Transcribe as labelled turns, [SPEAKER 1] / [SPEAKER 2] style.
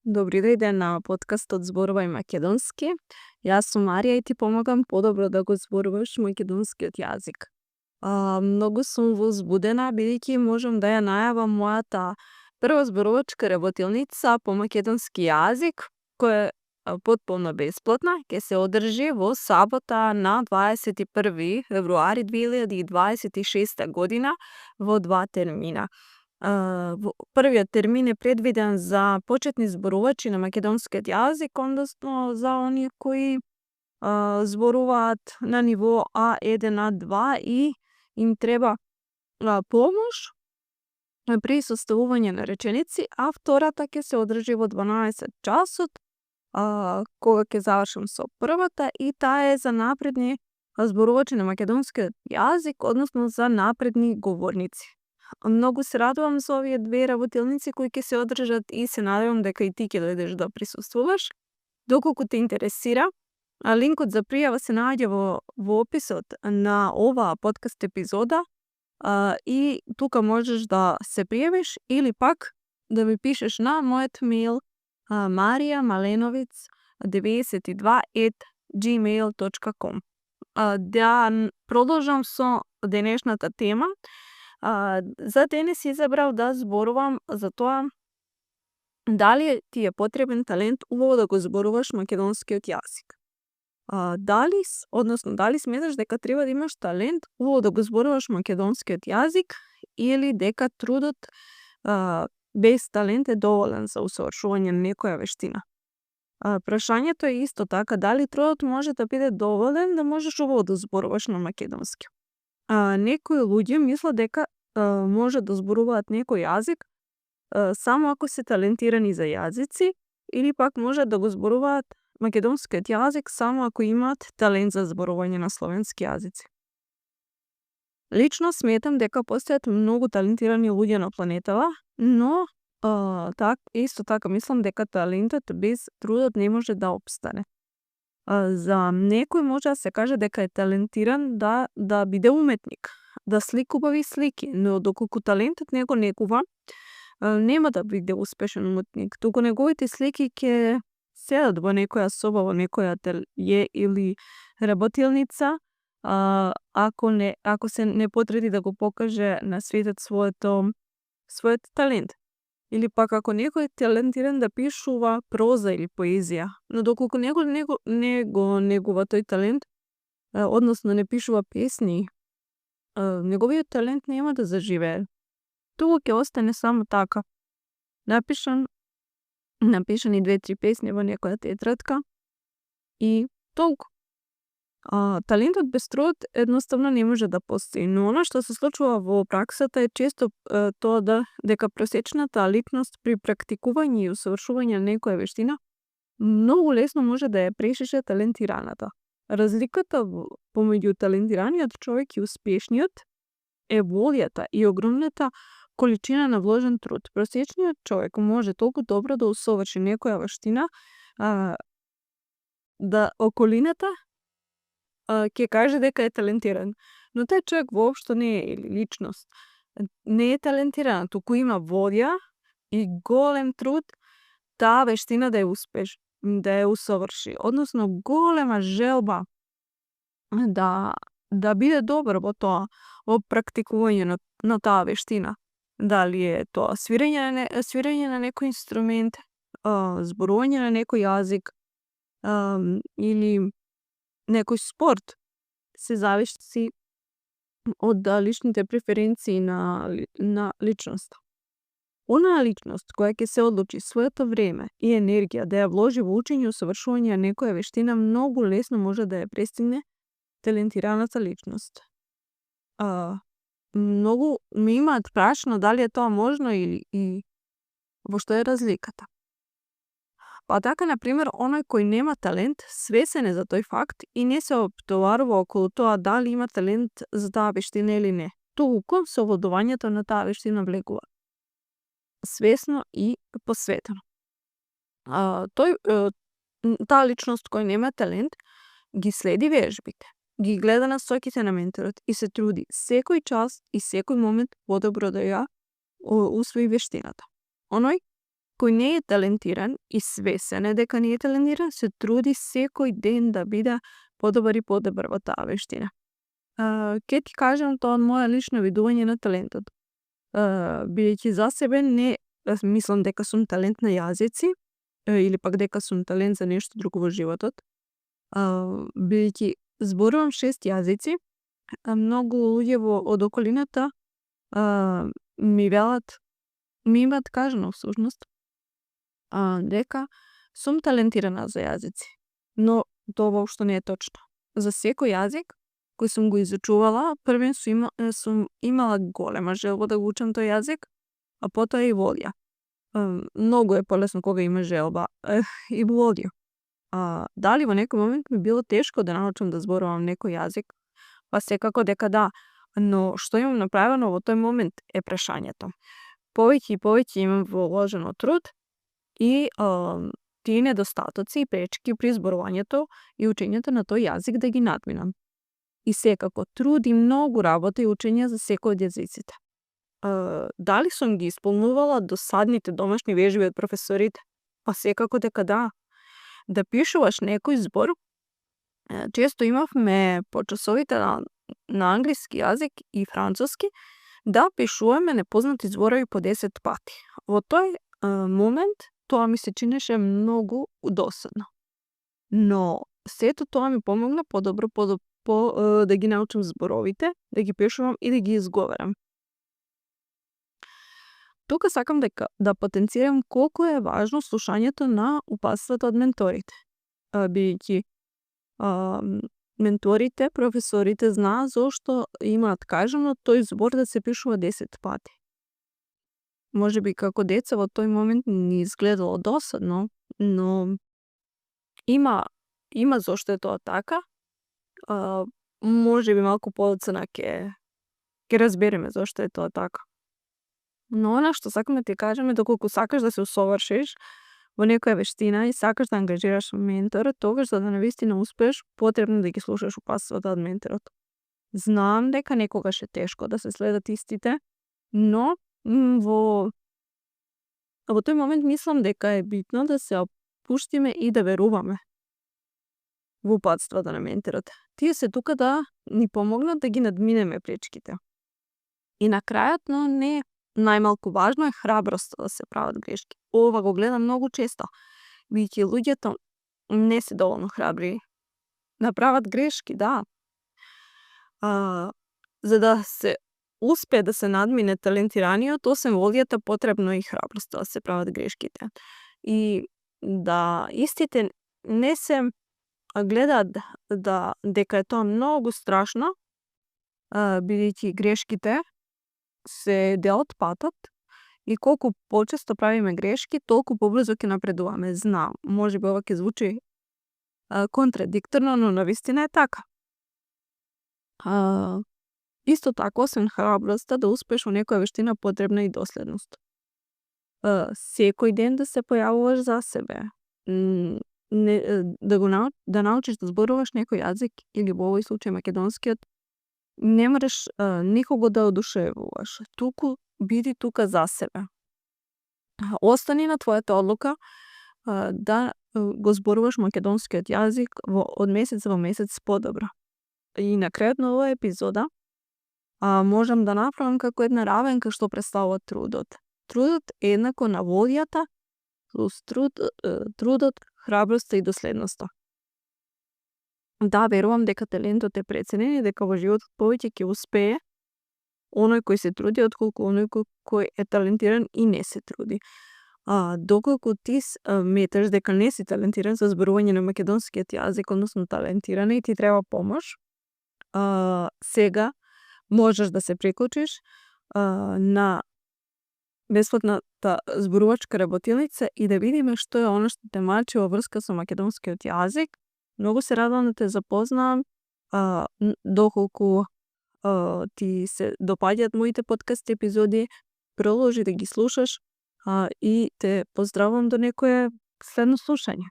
[SPEAKER 1] Добри дојде на подкастот Зборувај македонски. Јас сум Марија и ти помагам подобро да го зборуваш македонскиот јазик. Многу сум возбудена бидејќи можам да ја најавам мојата прва зборувачка работилница по македонски јазик, која е потполно бесплатна. Ќе се одржи во сабота на 21 февруари 2026 година во 2 термина. Првиот термин е предвиден за почетни зборувачи на македонскиот јазик, односно за оние кои зборуваат на ниво А1, А2 и им треба помош при составување на реченици, а втората ќе се одржи во 12 часот, кога ќе завршам со првата, и таа е за напредни зборувачи на македонскиот јазик, односно за напредни говорници. Многу се радувам за овие две работилници кои ќе се одржат и се надевам дека и ти ќе дојдеш да присуствуваш. Доколку те интересира, линкот за пријава се наоѓа во описот на оваа подкаст епизода, и тука можеш да се пријавиш или пак да ми пишеш на мојот мејл mariamaленовиц92@gmail.com. Да продолжам со денешната тема. За денес избрав да зборувам за тоа дали ти е потребен талент убаво да го зборуваш македонскиот јазик. Дали сметаш дека треба да имаш талент убаво да го зборуваш македонскиот јазик или дека трудот без талент е доволен за усовршување на некоја вештина. Прашањето е исто така дали трудот може да биде доволен да можеш убаво да зборуваш на македонски. Некои луѓе мислат дека може да зборуваат некој јазик само ако се талентирани за јазици, или пак може да го зборуваат македонскиот јазик само ако имаат талент за зборување на словенски јазици. Лично сметам дека постојат многу талентирани луѓе на планетава, но исто така мислам дека талентот без трудот не може да опстане. За некој може да се каже дека е талентиран да биде уметник, да слика убави слики, но доколку талентот не го негува, нема да биде успешен уметник, туку неговите слики ќе седат во некоја соба, во некоја ателје или работилница, ако се не потруди да го покаже на светот својот талент. Или пак ако некој е талентиран да пишува проза или поезија, но доколку не го негува тој талент, односно не пишува песни, неговиот талент нема да заживее. Туку ќе остане само така. Напишани 2-3 песни во некоја тетрадка и толку. Талентот без труд едноставно не може да постои, но она што се случува во праксата е често тоа дека просечната личност при практикување и усовршување на некоја вештина многу лесно може да ја прешише талентираната. Разликата помеѓу талентираниот човек и успешниот е волјата и огромната количина на вложен труд. Просечниот човек може толку добро да усоврши некоја вештина да околината ќе каже дека е талентиран, но тај човек воопшто не е личност. Не е талентиран, туку има волја и голем труд таа вештина да ја усоврши, односно голема желба да биде добар во тоа, во практикување на таа вештина. Дали е тоа свирење на некој инструмент, зборување на некој јазик, или некој спорт, се зависи од личните преференции на личноста. Онаа личност која ќе се одлучи своето време и енергија да ја вложи во учење и усовршување на некоја вештина, многу лесно може да ја престигне талентираната личност. Многу ми имаат прашано дали е тоа можно и во што е разликата. Па така, например, оној кој нема талент, свесен е за тој факт и не се оптоварува околу тоа дали има талент за таа вештина или не. Туку со овладувањето на таа вештина влегува. Свесно и посветено. Таа личност кој нема талент ги следи вежбите, ги гледа насоките на менторот и се труди секој час и секој момент подобро да ја усвои вештината. Оној кој не е талентиран и свесен е дека не е талентиран, се труди секој ден да биде подобар и подобар во таа вештина. Ке ти кажам тоа од моја лично видување на талентот. Бидејќи за себе не мислам дека сум талент на јазици или пак дека сум талент за нешто друго во животот. Бидејќи зборувам 6 јазици, многу луѓе од околината ми велат, ми имаат кажано всушност дека сум талентирана за јазици. Но тоа воопшто не е точно. За секој јазик кој сум го изучувала, првен сум имала голема желба да го учам тој јазик, а потоа и волја. Многу е полесно кога има желба и волја. Дали во некој момент ми било тешко да научам да зборувам некој јазик? Па секако дека да, но што имам направено во тој момент е прашањето. Повеќе и повеќе имам вложено труд и тие недостатоци и пречки при зборувањето и учењето на тој јазик да ги надминам. И секако труд и многу работа и учење за секој од јазиците. Дали сум ги исполнувала досадните домашни вежби од професорите? Па секако дека да. Да пишуваш некој збор, често имавме по часовите на англиски јазик и француски да пишуваме непознати зборови по 10 пати. Во тој момент тоа ми се чинеше многу досадно. Но сето тоа ми помогна подобро да ги научам зборовите, да ги пишувам и да ги изговарам. Тука сакам да потенцирам колку е важно слушањето на упатствата од менторите. Бидејќи менторите, професорите знаат зошто имаат кажано тој збор да се пишува 10 пати. Може би како деца во тој момент ни изгледало досадно, но има зошто е тоа така. Може би малку подоцна ќе разбереме зошто е тоа така. Но она што сакам да ти кажам е доколку сакаш да се усовршиш во некоја вештина и сакаш да ангажираш ментор, тогаш за да навистина успееш, потребно да ги слушаш упатствата од менторот. Знам дека некогаш е тешко да се следат истите, но во тој момент мислам дека е битно да се опуштиме и да веруваме во упатствата на менторот. Тие се тука да ни помогнат да ги надминеме пречките. И на крајот, но не најмалку важно е храброста да се прават грешки. Ова го гледам многу често, бидејќи луѓето не се доволно храбри. Направат грешки, да. За да се успее да се надмине талентираниот, освен волјата, потребно и храброста да се прават грешките. И да истите не се гледаат дека е тоа многу страшно, бидејќи грешките се дел од патот и колку почесто правиме грешки, толку поблизу ќе напредуваме. Знам, може би ова ќе звучи контрадикторно, но навистина е така. Исто така, освен храброста да успеш во некоја вештина, потребна и доследност. Секој ден да се појавуваш за себе. Да научиш да зборуваш некој јазик или во овој случај македонскиот, не мораш никого да одушевуваш. Туку биди тука за себе. Остани на твојата одлука да го зборуваш македонскиот јазик од месец во месец подобро. И на крајот на оваа епизода можам да направам како една равенка што представува трудот. Трудот е еднакво на волјата, плюс трудот, храброста и доследноста. Да, верувам дека талентот е преценен и дека во животот повеќе ќе успее оној кој се труди, отколку оној кој е талентиран и не се труди. Доколку ти меташ дека не си талентиран за зборување на македонскиот јазик, односно талентирана и ти треба помош, сега можеш да се приклучиш на бесплатната зборувачка работилница и да видиме што е она што те мачи во врска со македонскиот јазик. Многу се радувам да те запознам. Доколку ти се допаѓаат моите подкаст епизоди, продолжи да ги слушаш и те поздравувам до некое следно слушање.